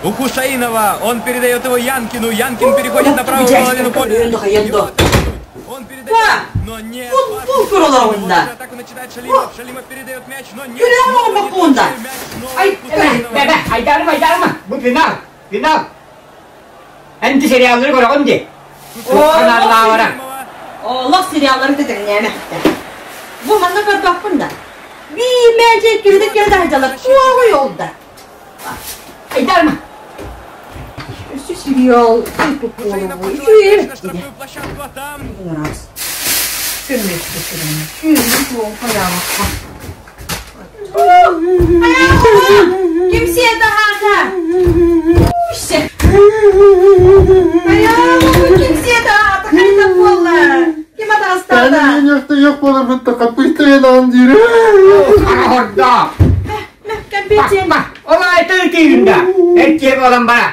У Хушаинова он передает его Янкину. Янкин переходит на правую половину поля. Он передает, но нет. Атаку начинает Шалимов. Шалимов передает мяч, но нет. Айдарым, айдарым. Бу финал, финал. Энти сериаллары көрөҕүн дии. Ханааллаабара. Олох сериаллары тэтэҥнээмэ. Бу манна көрбөппүн да. Биир мээчэ кирдик кирдэ сылдьаллар. Туоҕуй ол да. Айдарма. Өссө сериал Хушаинов на штрафную площадку, а там... Ким сиэтэ аата? Ким сиэтэ аата? Хайда буолла? Ким атаҕастаата? Yok болар капыстыран дире. Орда. Кэмпиэтиэн. Ол айта ытыырында. Эркиэ болан бара.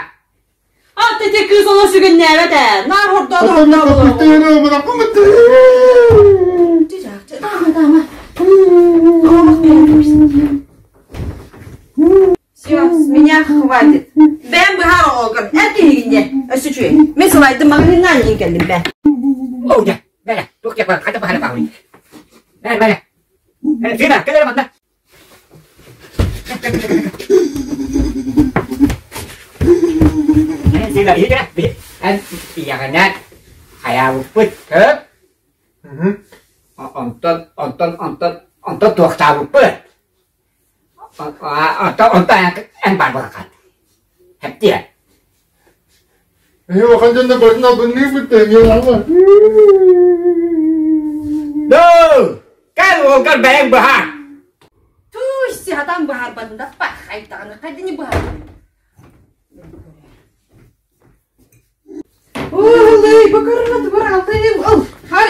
Ат ити кыыс оло сүгүннээбэт ээ. Наар хордоо хордоо Все, с меня хватит. Бэм быһаар оҕолгор эр киһигинне. Өссө үчүгэй. Мин сылайдым маҕаһыыннаан иһин кэллим бэ. Оу, дьэ, бэрэ, туох диэх хайда баһара баҕый. Бэрэ, бэрэ. Фима, кэлэр манна. Сина, иһитэ, эн ийэҕинэн хайаабыппыт, көп. Онтон, онтон, онтон, онтон туохтаабыппыт. Онтон, онтон эн бар буолан Хэптиэ. Улахан дьонно барын албынныырбыт да No! Кэл уолгар бэйэҥ быһаар. Туй, сатаан быһаарбатын да пах айтаҕына хайдыны быһаарбын. Ылый, бакырына бар алтайым, ыл, хай,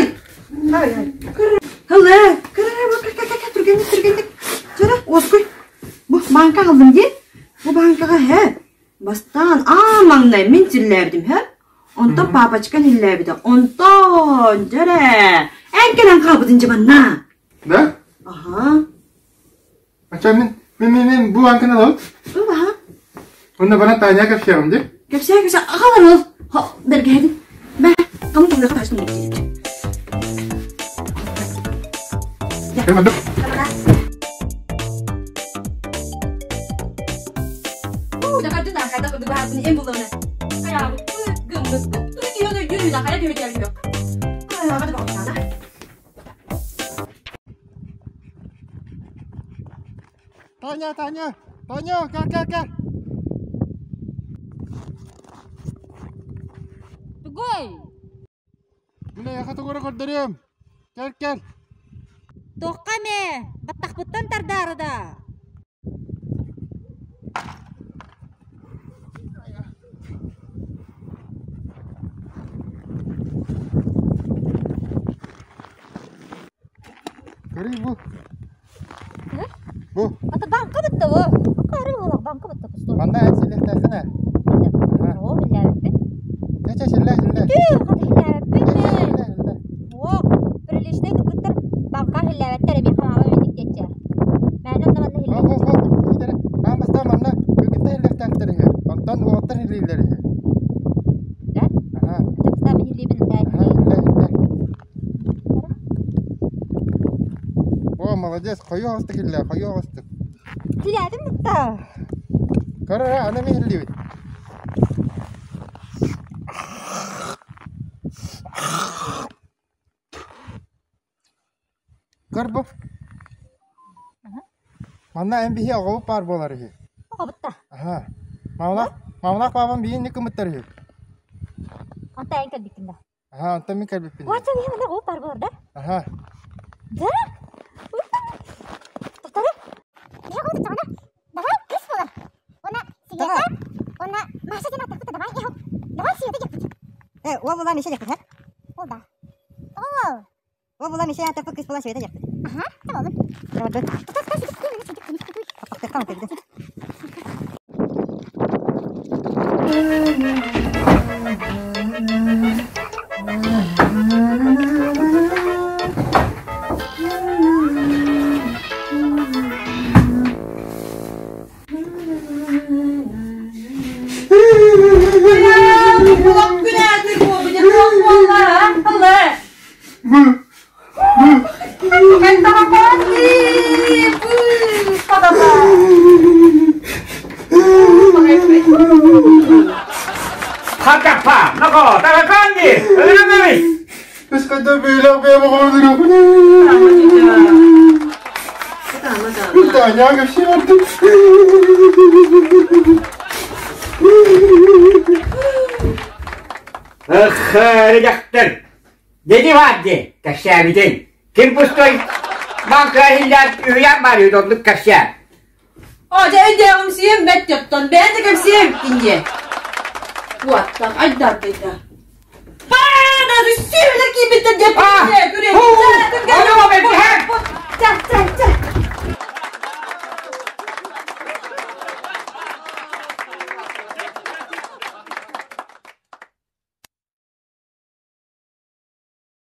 хай, хай. Хылы, кыры, бакыр, түргенник, түргенник. Чара, оскуй. Бу банка алдым дии. Бу банкаҕа һэ, бастаан аан маҥнай мин силлээбитим һэ. Онтон папочкан иллээбитэ. Онтон, дьэрэ, эн кэлэн хаалбытын дьыбанна. Да? Аха. Ача мин мин мин мин бу банканы алабыт. Ыл, аха. Онно бана Таня кэпсиэҕим дии. Кэпсээ, кэпсээ, аҕалар ыл. Бэргэһэбин. Бэ, кому тугуйха тастым Кем Таня, Таня, Таня, кел, кел, кел. Тугуй? Мин эйиэхэ тугу эрэ көрдөрүөм. Кэл, кэл. Туохха эмэ, баттахпыттан тардаары да. Көрүй бу. Бу. Ата банка бытта бу. Акары буолар банка бытта пустой. Манна эн силлэхтээххин ээ. Оо, биллээбиппин. Чэ, чэ, силлээ, силлээ. Түү, хата хиллээбиппин. Чэ, чэ, силлээ, силлээ. Оо, приличнэй кыргыттар банка хиллээбэттэр эмиэ хаҥаба минник диэччи. Мээнэ онно манна Хоп, хоп, хоп. Иитэрэ. Аан бастаан манна кыргыттар иллэхтээхтэр үһү. Онтон уолаттар иллииллэр үһү. Да? Аха. Чапстаан мин иллиибин Аха, иллээ, иллээ. О, молодец, хойуу оҕустук иллээ, хойуу оҕустук. Тилээтим бытта. Көр эрэ, аны мин иллиибит. Көр бу. Манна эн биһи оҕобут баар буолар үһү. Оҕобут да. Аха. Мамалаах, мамалаах паапам биһи кымыттар үһү. Онто эн кэлбиккин да. Аха, онтон мин кэлбиппин. Уонча биһи манна оҕобут баар буолар да? Аха. Да? Тохтолу. Биһи оҕобут даҕаны давай кыыс буолар. Уонна Света, уонна Маша диэн аттахпыт давай иһок. Давай Света диэхпит. Э, уол була Миша диэхпит, Ол да. Ол. Уол була Миша аттахпыт кыыс була Света диэхпит. Аха, tamam. Tamam. Тутас Аппахтыахха Хатапа, нако, тараканди, өлөмөбүт. Эх, дьахтар, Деди баар дии, кэпсээбитин. Ким пустой баанка иһиллээн үһүйээн баар үһү оннук кэпсээ. О, дьэ өйдөөҕүмсүйэм бэт дьоттон, бэйэн да кэпсиэм эбиккин диэ. Уоттан айдардайда. Баана, сүөһүлэр киирбиттэр диэппит.